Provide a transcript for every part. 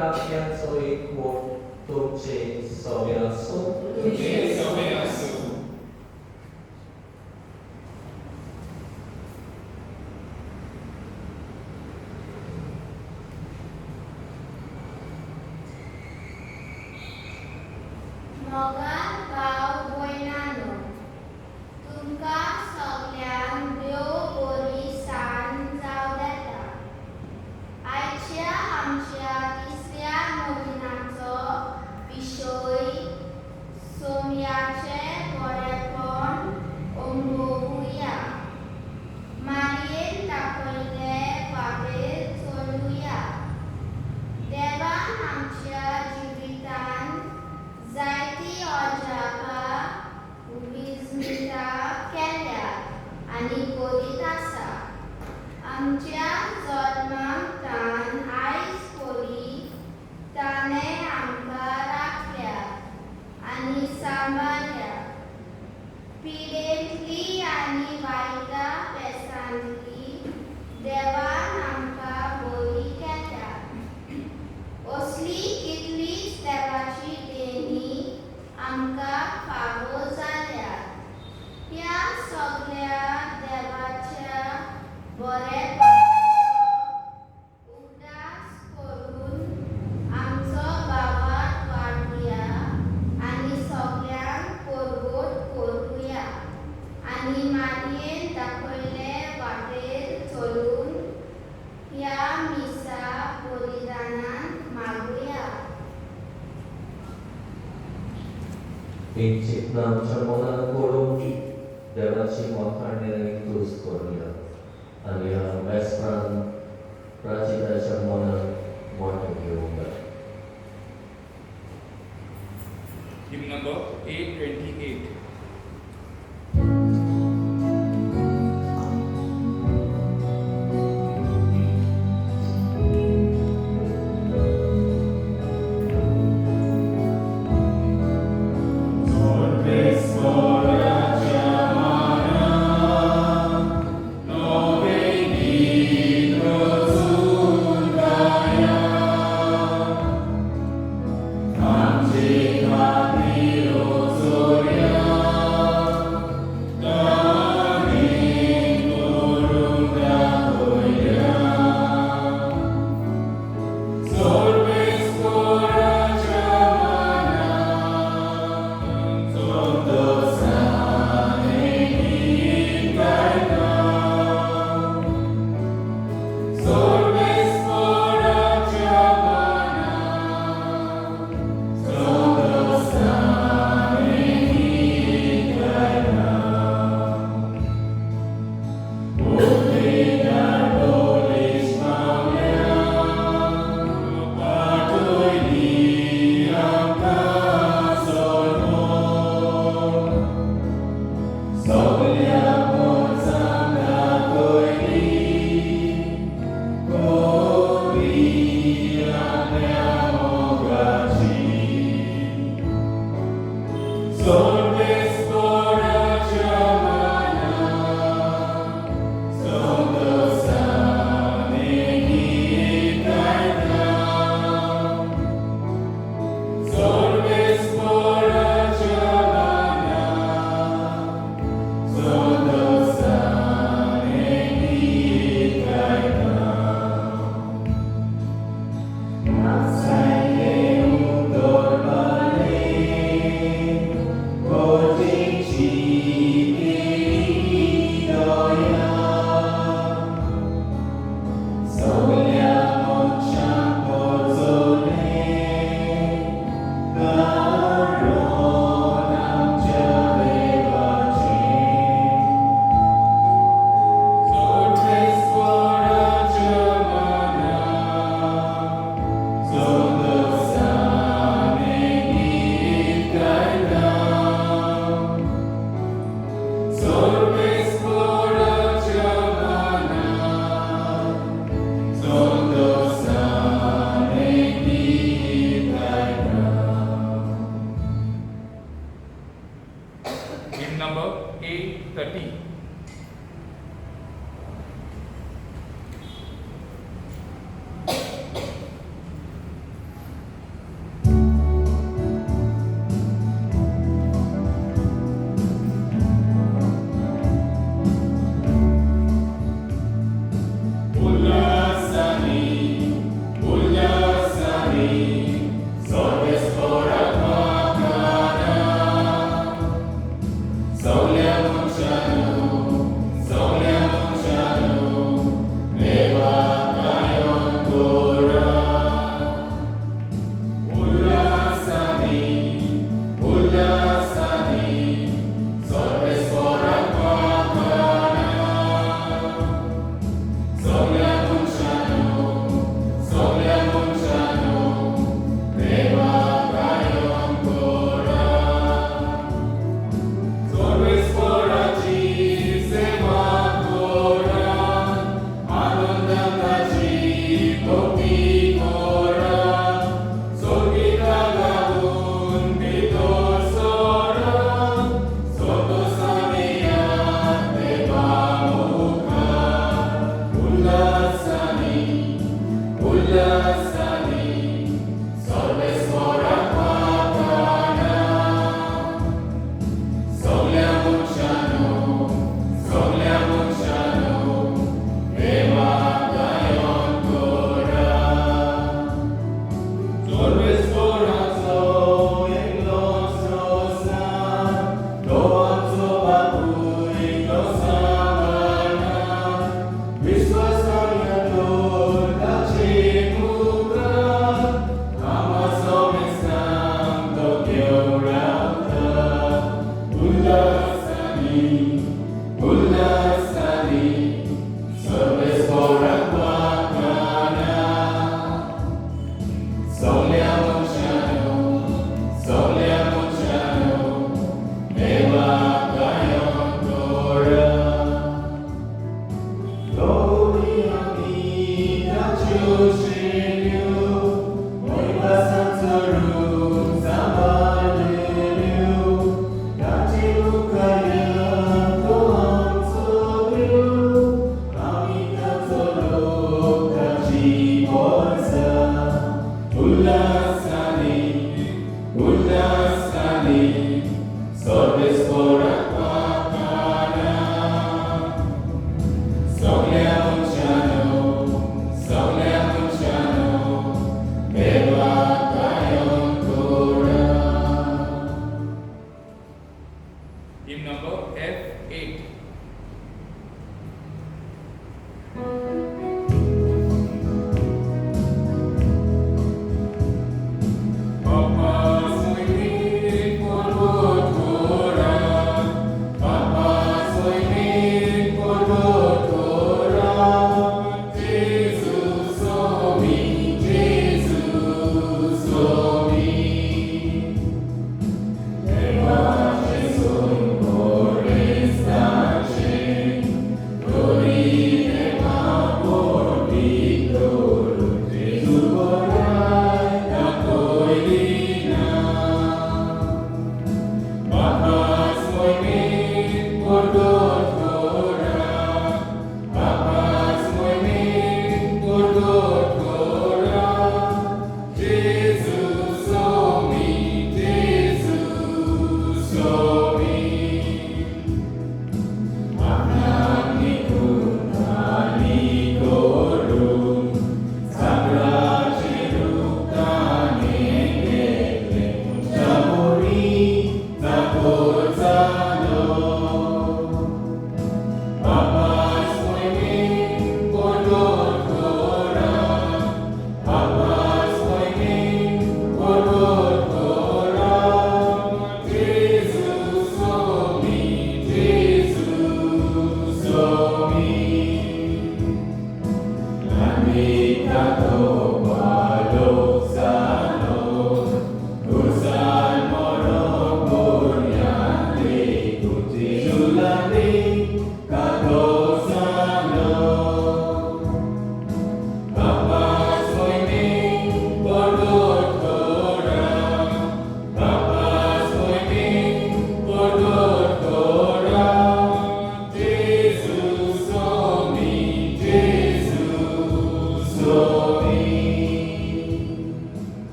पवित्र आत्म्याचो एकवट तुमचे सवे आसूं. तुमचे सवे आसूं. मोगाळ भाव भयणांनो, तुमकां सगल्यांक देव बरी सांज जावं दिता. आयच्या आमच्या तिसऱ्या नोविनाचो विशय सोम्याचें बरेपण अणभवुया, मारयेन दाखयल्ले वाटेर चलुया. देवान आमच्या जिवितांत जायतीं अजापां विस्मितां केल्यात आनी करीत आसा. आमच्या जल्माक तान आयज परी ताणें आमकां राखल्या आनी सांबाळ्ळ्या. पिडेंतली आनी वायटा पेसांतली देवान आमकां बरी केल्या. असली कितलीच देवाची देणी आमकां फावो जाल्या. ह्या सगल्या देवाच्या बरेपणाचो उगडास करून आमचो भावार्थ वाडुया आनी सगल्यांक परवट करुया आनी मारयेन दाखयल्ले वाटेर चलून ह्या मिसा बलिदानान मागुया. एक चिंतना आमच्या मनान करून देवाची मोखाणी आनी तुज करुया आनी ह्या वेसनान प्राचिताच्या मनान मोठें घेवंक जाय. Hymn number 828. आमचे खातीर चोरया.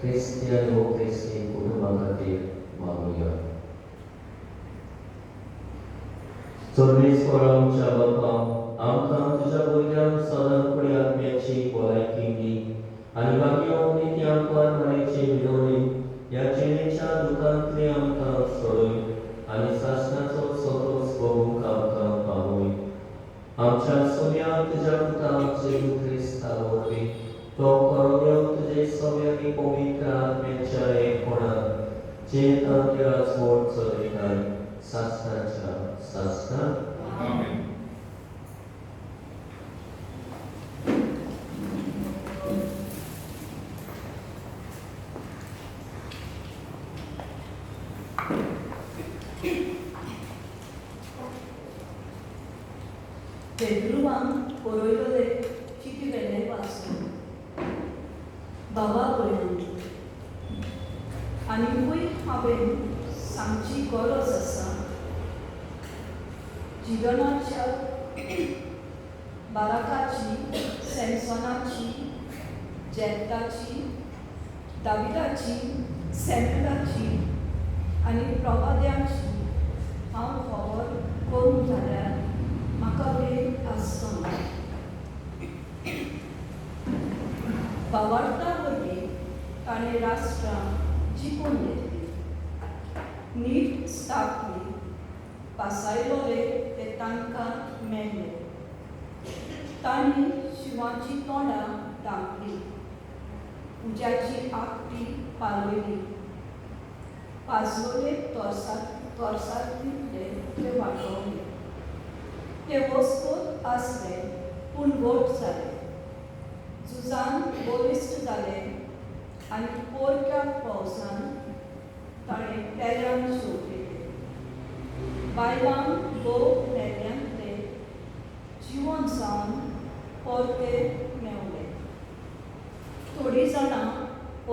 क्रिस्ती आनी ओ क्रिस्ती कुटुंबा खातीर मागुया. सर्वेस्पर आमच्या बापा, आमकां तुज्या भुरग्यांक सदां कुडी आत्म्याची भलायकी दी आनी बाकी ती आमकां मरेची विनवणी ह्या जिणेच्या दुखांतली आमकां सोडय आनी सासणाचो संतोश भोगूंक आमकां पावय. आमच्या सोम्या तुज्या पुता जेजू क्रिस्ता वरवीं तो खरो देव तुजे सोम्या आनी पवित्र आत्म्याच्या एकपणान जियेता आनी राजवट चलयताय सासणाच्या सासणां. आमेन. पेद्रुवान बरयलोले चिटी वेलें वाचून बाबा भयण, आनिकूय हांवें सांगची गरज आसा. जिदनाच्या, बाराकाची, सॅमसोनाची, जेप्ताची, दाविदाची, सॅम्युलाची आनी प्रवाद्यांची हांव खबर करूंक जाल्यार म्हाका वेळ आसचो ना. बावार्ता वरवीं ताणें राष्ट्रां जिखून घेतली, नीट स्थापली, पासायलोले ते तांकां मेळ्ळे. तांणी शिंवाची तोंडां धांपली, उज्याची आपटी पालयली, पाजलोले तोरसांतले ते वाटवले. ते वस्कोत आसले पूण घट जाले, झुजान बळिश्ट जाले आनी पोरक्या पावसान ताणें पेल्यान शेंवटिले. बायलांक भोव मेल्ल्यांतले जिवन जावन परते मेवले. थोडीं जाणां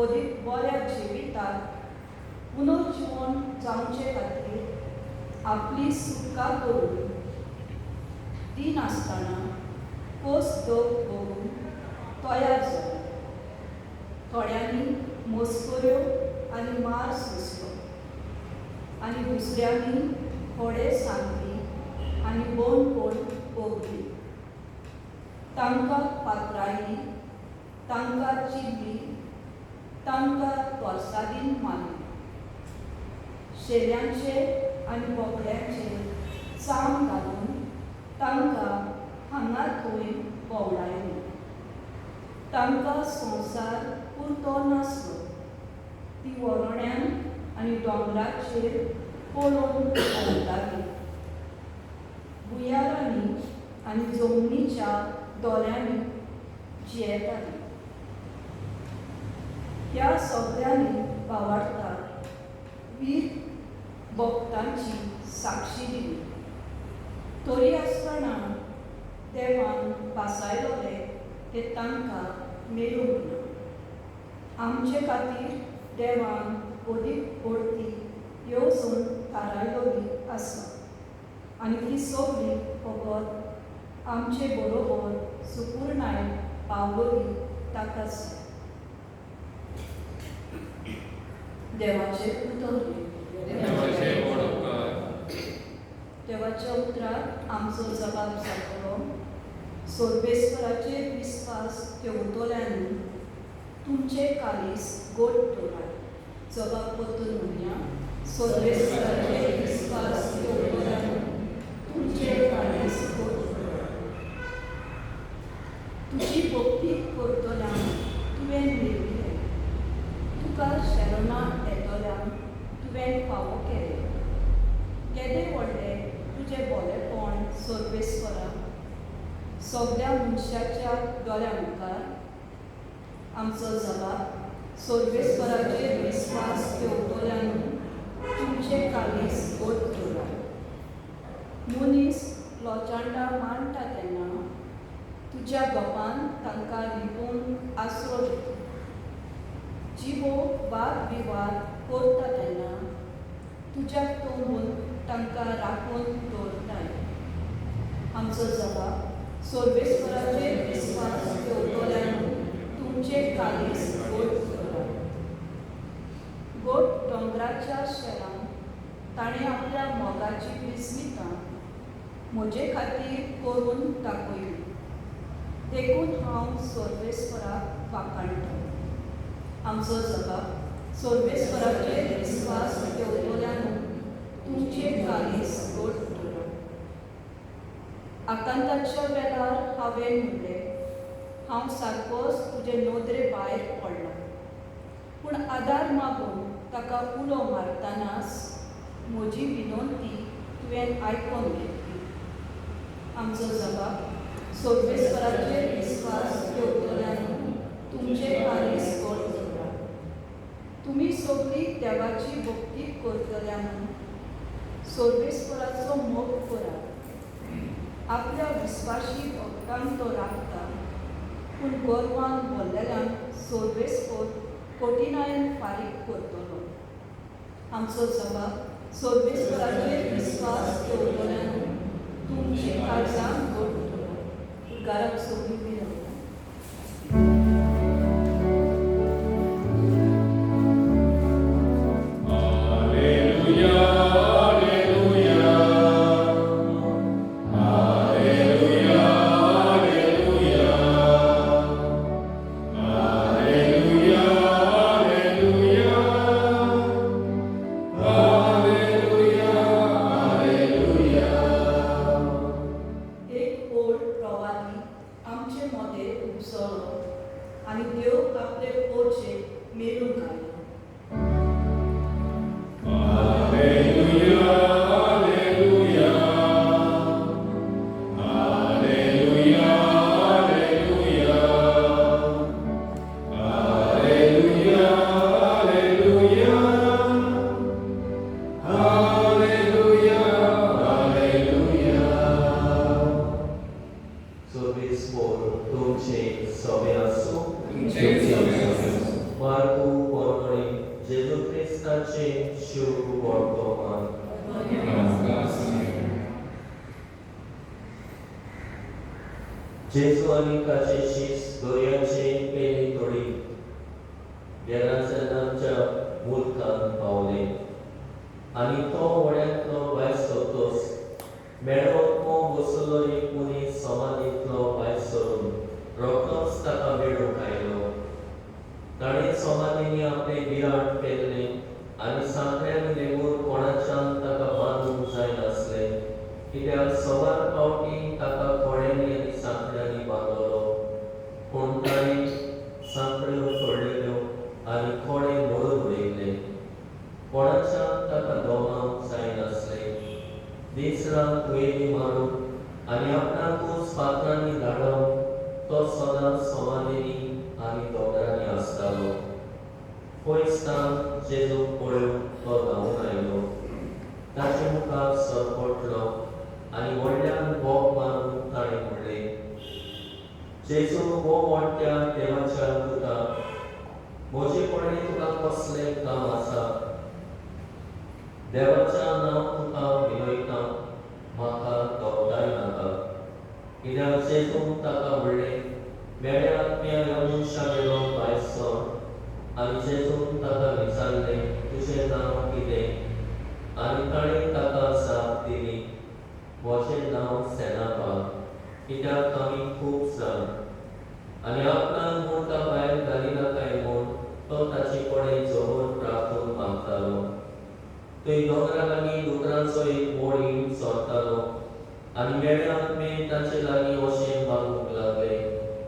अदीक बऱ्या जिविताक पुनर्जिवन जावचे खातीर आपली सुटका करून दिनासतना कोस दोग भोगून तयार जाले. थोड्यांनी मस्कऱ्यो आनी मार सोंसलो आनी दुसऱ्यांनी थोडे सांगली आनी बोणकोण भोगली. तांकां पात्रायली, तांकां चिरली, तांकां तोरसादीन मारली. शेल्यांचे आनी बोकड्यांचे चाम घालून तांकां हांगा थंय भोंवडायली. तांकां संवसार पुरतो नासलो, ती वरण्यान आनी दोंगराचेर पळोवन भोंवताली. भुंयारांनी आनी जमनीच्या दोऱ्यांनी जियेताली. ह्या सगळ्यांनी भावार्थाक वीर भक्तांची साक्षी दिली. तरी आसतना देवान पासायलोले ते तांकां मेळूंक ना. आमचे खातीर देवान अदीक व्हडली येवजण थारायलोली आसा आनी ती सगळी फकत आमचे बरोबर सुपूर्णाय पावलोली ताका जाय. देवाचें उतर. देवाचे व्हड उपकार. देवाच्या उतराक आमचो जबाब जातलो. सर्वेस्पराचेर विस्वास ठेवतल्यांनी तुमचे कालीस गोड दवरात. जबाब परतून म्हणया, सर्वेस्पराचेर विस्वास ठेवतल्यांनी तुमचे कालीस गोड दवरात. तुजी भक्ती करतल्यांक तुवें मेळिल्लें, तुका शरणां येतल्यांक तुवें फावो केलें. केदें व्हडलें तुजें बोलेपण सर्वेस्परा, सगळ्या मनशाच्या दोळ्या मुखार. आमचो जबाब, सर्वेस्पराचेर विस्वास ठेवतल्यांनी तुमचे कालीस गोड दवरात. मनीस लोचांडां मांडटा तेन्ना तुज्या गोपान तांकां लिपोवन आसरो दिता. जिवो वाद विवाद करता तेन्ना तुज्या तोंडून तांकां राखून दवरताय. आमचो जबाब, सर्वेस्पराचेर विस्वास ठेवतल्यांनी तुमचे कालीस गोड दवरात. मोगाच्या शेरान ताणें आपल्या मोगाची विस्मितां म्हजे खातीर करून दाखयली, देखून हांव सर्वेस्पराक वाखाणटा. आमचो जबाब सर्वेस्पराचेर विस्वास दवरतल्यानू तुमचे काळीज घट दवरात. आकांताच्या वेळार हांवें म्हणलें, हांव सारकोच तुजे नदरे भायर पडलो, पूण आदार मागून ताका उलो मारतनाच म्हजी विनंती तुवें आयकून घेतली. आमचो जबाब सर्वेस्पराचेर विस्वास दवरतल्यानू तुमचे काळीज घट दवरात. तुमी सगळीं देवाची भक्ती करतल्यानू सर्वेस्पराचो मोग करात. आपल्या विस्वाशी भक्तांक तो राखता, पूण गर्वान भरलेल्यांक सर्वेस्पर कठिणायेन फारीक करतलो. आमचो जबाब सर्वेस्पराचेर विस्वास दवरतल्यानू तुमची काळजां घट दवरात. उद्गाराक सगळीं विनवता. Alleluia, Alleluia, Alleluia, Alleluia, Alleluia, Alleluia, Alleluia, Alleluia. एक ओड प्रवाही आमचे मदें उपसलो आनी देव आपले पोरचेक मेळूंक आयलो. Alleluia, Alleluia, Alleluia, Alleluia, Alleluia, Alleluia, Alleluia, Alleluia. सर्वेस्पर तुमचे सवे आसूं. तुमचे सवे आसूं. मार्कू पोरणे जेजू क्रिस्ताचे शुभ वर्तमान. नमस्कार. जेजू आनी ताचे शीस दर्याचे पेले तोडी गेरासेनाच्या मुलकान पावले आनी तो व्हड्यांतलो भायर सरतोच मेळो बसलो एक मनीस समाधींतलो भायर सरून रोखडोच ताका मेळूंक आयलो. ताणें समाधींनी आपलें बिराड पेरलें आनी सांकड्यांनी लेगून कोणाच्यान ताका बांदूंक जायनासलें, कित्याक सवार फावटी ताका खोड्यांनी आनी सांकड्यांनी बांदलो. पूण ताणें सांकड्यो सोडलेल्यो आनी खोडे मोडून उडयले. कोणाच्यान ताका दोमावंक जायनासलें. दीस रात हुयेली मारून आनी आपणाकूच फातरांनी धाडोवन तो सदांच समाधींनी आनी दोंगरांनी आसतालो. पयसतान जेजूक पळोवन तो धांवून आयलो, ताचे मुखार सरपटलो आनी व्हडल्यान बोब मारून ताणें म्हणलें, जेजू हो मोठ्या देवाच्या पुता, म्हजे कडेन तुका कसलें काम आसा? देवाच्या नांव तुका विनयता, म्हाका धोकदाय नाका. कित्याक जेजून ताका म्हणलें, मेळ्या आत्म्या ह्या मनशागेलो भायर सर. आनी जेजून ताका विचारलें, तुजें नांव कितें? आनी ताणें ताका जाप दिली, म्हजें नांव सेनापा, कित्याक आमी खूब जाण. आनी आपणाक मुलका भायर घालिनाकाय म्हूण तो ताचे कडेन जबर प्रार्थून मागतालो. थंय दोंगरा लागीं दोतरांचो एक मोड चोरतालो आनी मेळ्या आत्मे ताचे लागीं अशें मागूंक लागले,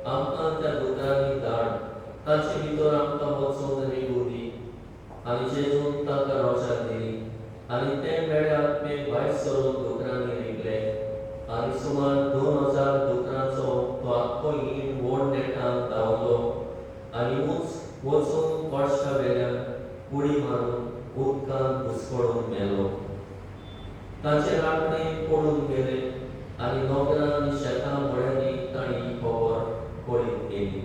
आमकां त्या दोतरांनी धाड, ताचे भितर आमकां वचून रिगू दी. आनी जेजून ताका रजा दिली आनी ते मेळ्या आत्मे भायर सरून दोतरांनी रिगले आनी सुमार 2000 दोतरांचो तो आख्खो हीण व्हड नेटान धांवलो आनी उंच वचून कोळशा वेल्यान उडी मारून उदकांत घुस्पडून मेलो. ताचे राखणे पडून गेले आनी नोकरां आनी शेतां मळ्यांनी तांणी ही खबर कळीत केली.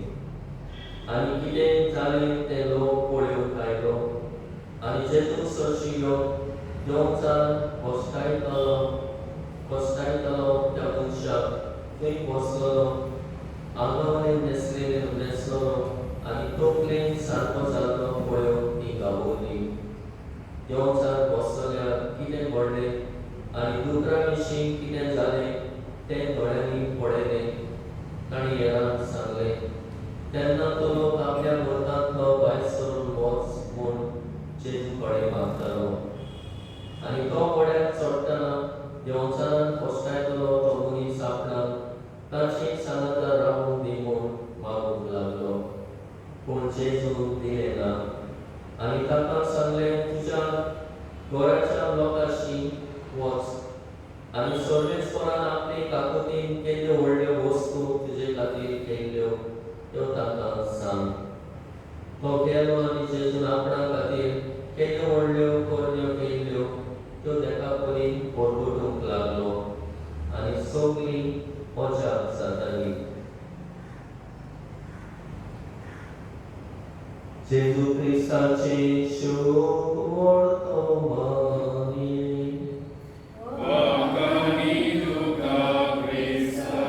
आनी कितें जालें तें लोक पळोवंक आयलो आनी जेजू सरशी देंवचार कश्टायतलो त्या मनशाक थंय बसलेलो, आंगावयल्यान न्हेसलेलो आनी तकलेन सारको जाल्लो पळोवन ती घाबरली. आनी ताका सांगलें, तुज्या घराच्या लोकांशी वच आनी सर्वेस्परान आपले काकुतीन केल्ल्यो व्हडल्यो वस्तू तुजे खातीर केल्ल्यो त्यो तांकां सांग. तो गेलो आनी जेजून आपणा खातीर केल्ल्यो व्हडल्यो करण्यो केल्ल्यो त्यो देकापरीन परगटूंक लागलो आनी सगळीं अजाप जातालीं. जेजू क्रिस्ताचें शुभ वर्तमानी. वाखाणी तुका क्रिस्ता.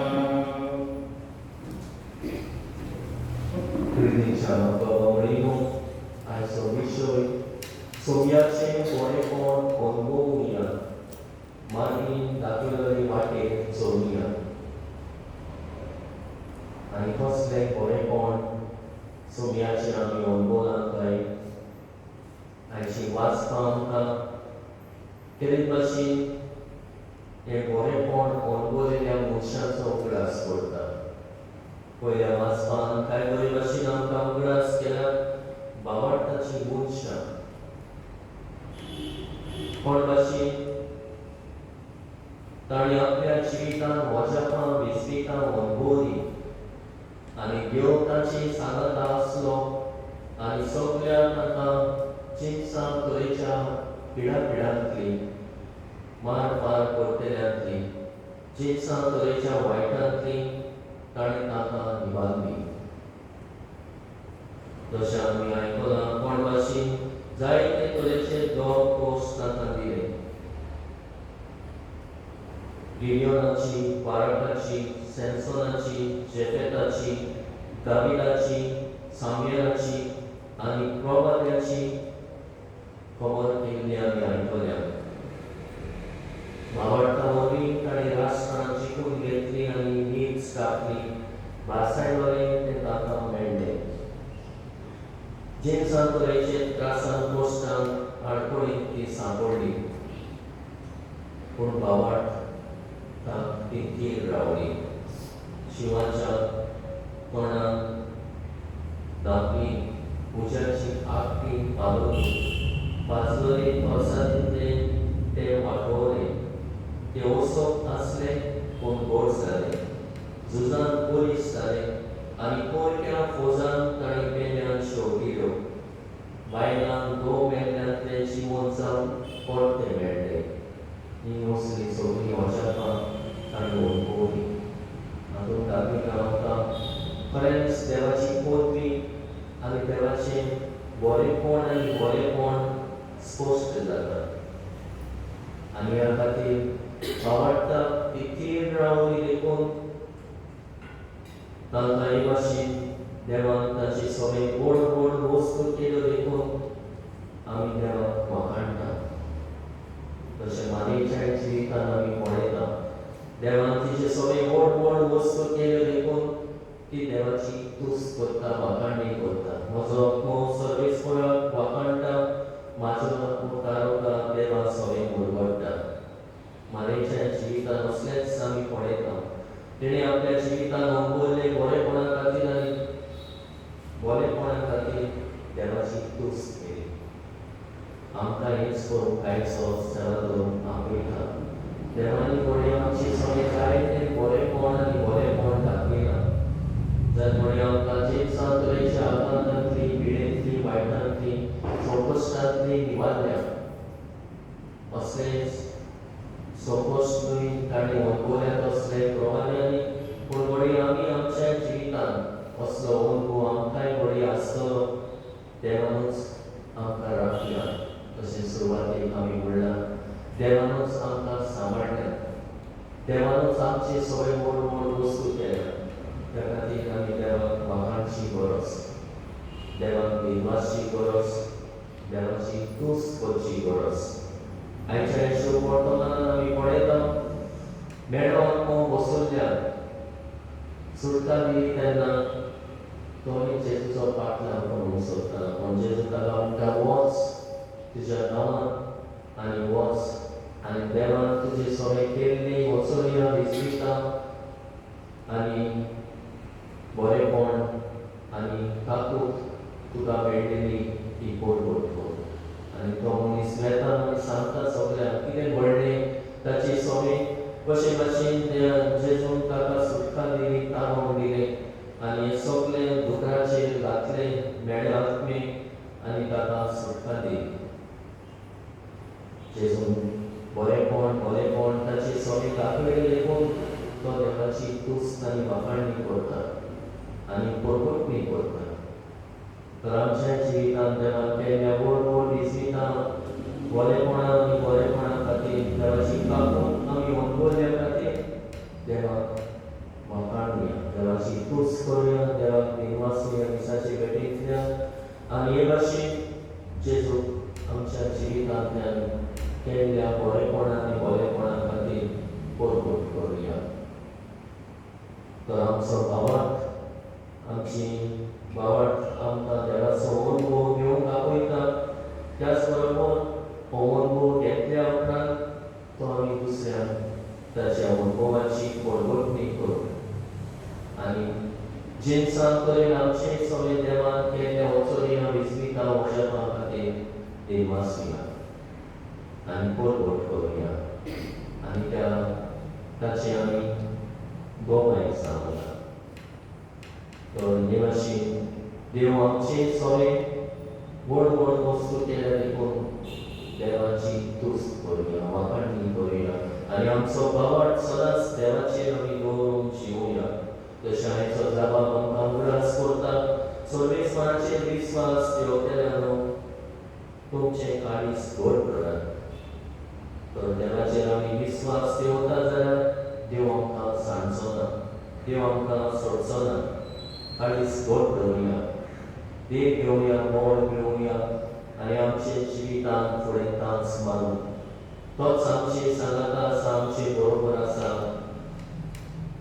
क्रिस्तीच्या बाबा आयचो विशय सोम्याचें बरेपण अनुभवुया, मागीर दाखयल्ले वाटेर चलुया. आनी कसलें बरेपण सोम्याचें आमी अनुभवलां काय? आयची वाचपां आमकां केले भाशेन हें बरेपण अनुभवलेल्या मनशाचो उगडास करता. पयल्या वाचपान कांय बरे भाशेन आमकां उगडास केला बावार्थाची मनशां कोण भाशेन तांणी आपल्या जिवितान अजापां विस्मितां अनुभवलीं आनी देव तांची सांगाता आसलो आनी सगल्या तांकां जिनसां तरेच्या पिडा पिडांतली मार पार करतल्यांतली जिनसां तरेच्या वायटांतली ताणें तांकां निबारली. तशें आमी आयकलां कोण भाशेन जायते तरेचे दोग कोश तांकां दिले. गिडियोनाची, बाराकाची, सॅमसोनाची, जेफेताची, दाविदाची, सामुएलाची आनी प्रवाद्याची खबर केल्ली आमी आयकल्या. भावार्था वरवीं ताणें राष्ट्रां जिखून घेतलीं आनी नीत स्थापली. भासायवले ते तांकां मेळ्ळे. जिनसां तरेचे त्रासान कश्टान आडखळींत ती सांपडली, पूण भावार्थ ती थीर रावली. शिवाच्या तोंडान धांपली, उज्याची आगती पालवली, पाजलले तरसादींतले ते वाटवले. ते वसप आसले पूण गोड जाले, झुजान बळिश्ट जाले आनी पोरक्या फौजान तांणी पेल्यान शेंवटिल्यो. बायलांक घोव मेल्ल्यांतले जिवन जावन परते मेळ्ळे. ही असली सगळीं अजापां तांणी अनुभवलीं. हातूंत दाखयता आमकां खरेंच देवाची पदवी आनी देवाचें बरेपण आनी बरेपण स्पश्ट जाता. आनी ह्या खातीर भावार्थाक ती थीर रावली देखून तांकां हे भाशेन देवान तांची सगळे व्हड व्हड वस्तू केल्यो देखून आमी देवाक वाखाणटा. तशें मारीच्या जिवितान आमी पळयता देवान तिचे सगळे व्हड व्हड वस्तू केल्यो देखून ती देवाची तुस्त करता, वाखाणणी करता. म्हजो आत्मो सर्वेस्पराक वाखाणटा, म्हाजो आत्मो तारवता, देवा सगळें उरगडटा. मारीच्या जिवितान असलेंच आमी पळयता. तिणें आपल्या जिवितान अनुभवल्ले बरेपणा खातीर आनी बरेपणा खातीर देवाची तुस्त केली. आमकां हेच करूंक आयचो सेवा करूंक आपयता. देवानी घडये आमची सगळें जायते बरेपण आनी बरेपण दाखयलां. जर घडये आमकां जिनसां तरेच्या आकांतांतली, पिडेंतली, वायटांतली, संकश्टांतली निवारल्या, असलेच संकश्ट न्हय तांणी अनुभवल्यात असले प्रवाल्यांनी, पूण घडये आमी आमच्या जिवितांत असलो अनुभव आमकांय घडये आसतलो. देवानूच आमकां राखल्या. तशें सुरवातेक आमी म्हणलां, देवानूच आमकां सांबाळ्ळ्यात, देवानूच आमचे सगळे व्हड व्हड वस्तू केल्या. त्या खातीर आमी देवाक वाखाणची गरज, देवाक दिनवासची गरज, देवाची तुस्त करची गरज. आयच्या शुभ वर्तमानान आमी पळयता मेळो आत्मो बसयल्ल्यान सुटका दिली तेन्ना तोय जेजूचो पाटलाव करूंक सोदता. पूण जेजू ताका म्हणटा, वच तुज्या गांवांत आनी वच आनी देवान तुजे सगळें केल्ली वचोया विस्मिता आनी बरेपण आनी काकूत तुका मेळ्ळेली ती परगट कर. आनी तो मनीस वेता आनी सांगता सगळ्यांक कितें घडलें, ताची सोबी कशे भाशेन जेजून ताका सुटका दिली, ताणून दिलें आनी हे सगळे दुकराचेर घातले मेळे आत्मे आनी ताका सुटका दिली. जेजून बरेपण बरेपण ताची सोबी दाखयले देखून तो देवाची तुस्त आनी वाखाणणी करता आनी परगटणी करता. तर आमच्या जिवितांत देवान केल्ल्या व्हड व्हड विस्मितां बरेपणा आनी बरेपणा खातीर देवाची काकूट आमी अणभवल्या खातीर देवाक वाखाणुया, देवाची तुस्त करुया, देवाक दिनवासुया दिसाचे भेटेंतल्यान. आनी हे भाशेन जेजू आमच्या जिवितांतल्यान केल्ल्या बरेपणा आनी बरेपणा खातीर परगट करुया. तर आमचो भावार्थ, आमची भावार्थ आमकां देवाचो अनुभव घेवंक आपयता. त्याच बरोबर हो अनुभव घेतल्या उपरांत तो आमी दुसऱ्यांक ताच्या अनुभवाची परगटणी करूं आनी जिनसान तरेन आमचे सगळे देवान केल्ल्या वचोरिया विस्मिता वचपा खातीर दिनवासुया आनी परगट करुया आनी त्या ताचे आमी गोवाय सांगुया. तर हे भाशेन देव आमचे सगळे व्हड व्हड वस्तू केल्या देखून देवाची तुस्त करुया, वाखाणणी करुया आनी आमचो भावार्थ सदांच देवाचेर आमी दवरून जिवया. तशें आयचो जाबाब आमकां उगडास करता, सर्वेस्पराचेर विस्वास देवतेल्यानो तुमचें काळीज घट करात. तर देवाचेर आमी विस्वास देवता जाल्यार देव आमकां सांडचो ना, देव आमकां सोडचो ना. काळीज घट दवरुया, देव घेवया, बळ घेवया आनी आमचे जिवितांत फुडें तांस मारून तोच आमचे सांगाता आसा, आमचे बरोबर आसा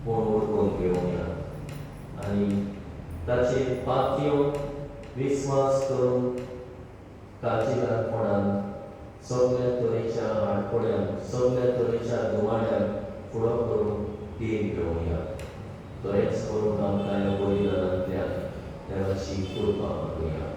म्हूण वळखून घेवया आनी ताचेर पातयेवन विस्वास करून काळजीदारपणान सगल्या तरेच्या आडखळ्यांक, सगल्या तरेच्या दुवाळ्यांक फुडो करून देव घेवया. तरेच करून आमकां ह्या बलिदानांतल्यान देवाची कृपा मागुया.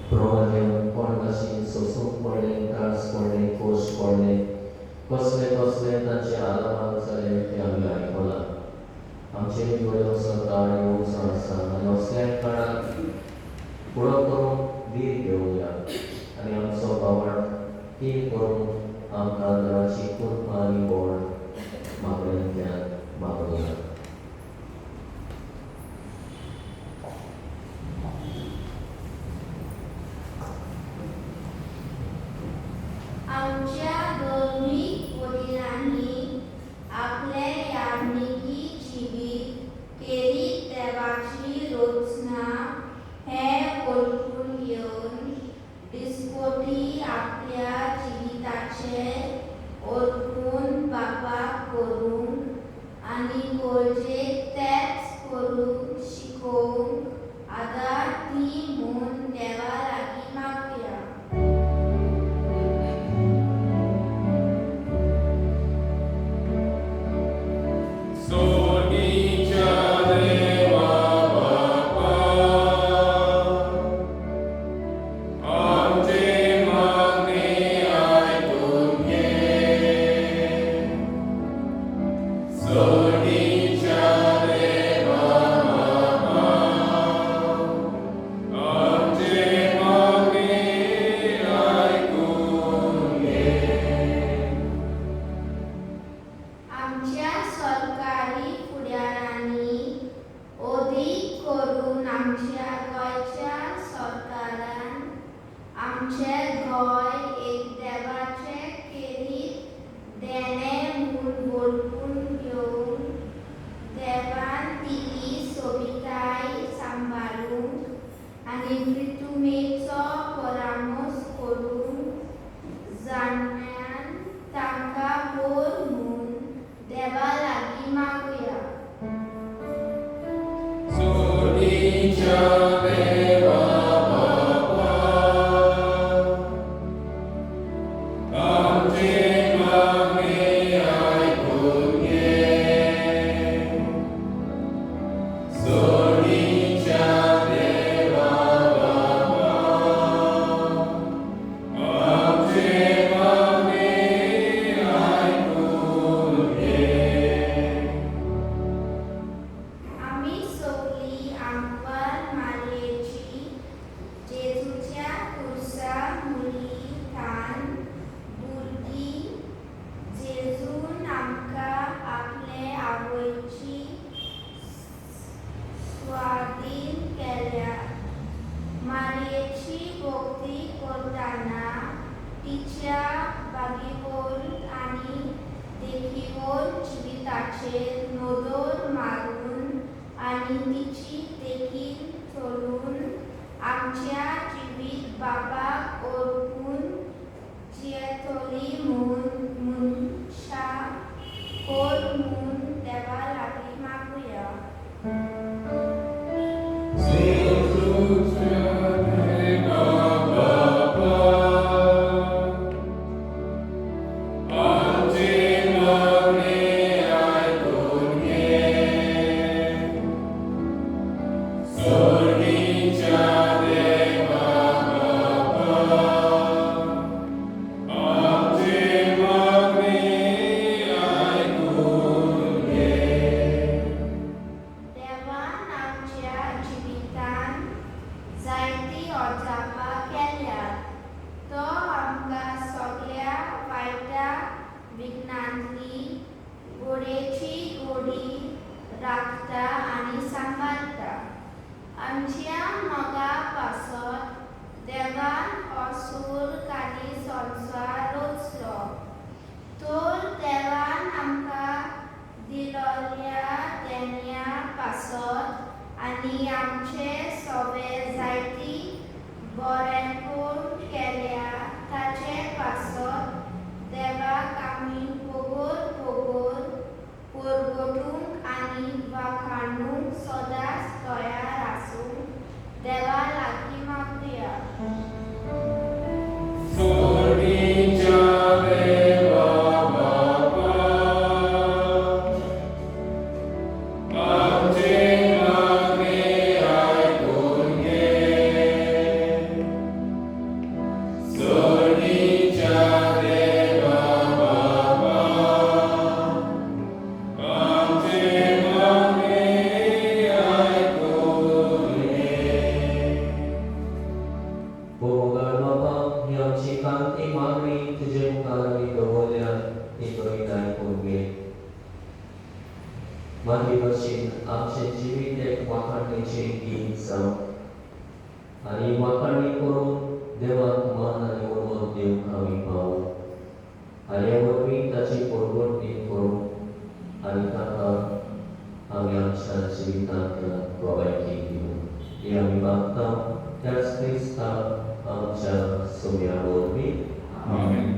प्रवाह कोण भाशेन सोसूंक पडलें, त्रास पडले, खोश पडले, कसले कसले तांचे आदाराक जाले ते आमी आयकलां. आमचेर घडये असो काळ येवचो आसा आनी असल्या काळांत फुडो करून धीर घेवया आनी आमचो भावार्थ थीर करून आमकां देवाची कृपा आनी बळ मागण्यांतल्यान मागुया. आमच्या धर्मीक वडिलांनी आपले याज्ञिकी जिवीत केली देवाची रचना हें वळखून घेवन दिसपटी आपल्या जिविताचें वळखून बापाक करूंक आनी गरजेक तेच करूंक शिकोवंक आदार दी म्हूण देवा लागीं मागुया. आमच्या सरकारी फुडारांनी अदीक करून आमच्या गोंयच्या सरकारान आमचें गोंय एक देवाचें खेरीत देणें म्हूण वळखून घेवन देवान दिल्ली सोबिताय सांबाळूंक आनी प्रितुमेचो परामर्श करूंक जाणण्यान तांकां बोर म्हूण देवा लागीं मागुया. सोडीच्या देवा बापा, देखीवर जिविताचेर नदर मारून आनी तिची देखीन चलून आमच्या जिवीत बाबाक ओरपून जियेतली म्हूण मनशां कर म्हूण देवा लागीं मागुया. देवान आमच्या जिवितांत जायतीं अजापां केल्यात. तो आमकां सगळ्या वायटा विघ्नांतली गोडेची गोडी राखता आनी सांबाळटा. आमच्या मोगा पासत देवान हो सुर्ग आनी संवसार रचलो. तर देवान आमकां दिलोल्या देण्या पासत आनी आमचे सोवे जायती बरेपण केल्या ताचे पासत देवाक आमी पोगोर पोगोर परगटूंक आनी वाखाणूंक सदांच तयार आसूंक देवा लागीं मागुया. ओ मोगाळ बाबा, ही आमची कांती मागणी तुजे मुखार आमी दवरल्या ती तुवें आयकून घे. मागीर भशेन आमचें जिवीत एक वाखाणणेचें गीत जावं आनी वाखाणणी करून देवाक मान आनी उर्बा दिवंक आमी पावूं आनी हे वरवीं ताची परगटणी करूं आनी ताका आमी आमच्या जिवितांतल्यान गवायकी दिवं. ही आमी मागता त्याच क्रिस्ता आमच्या सोम्या वरवीं. आमेन.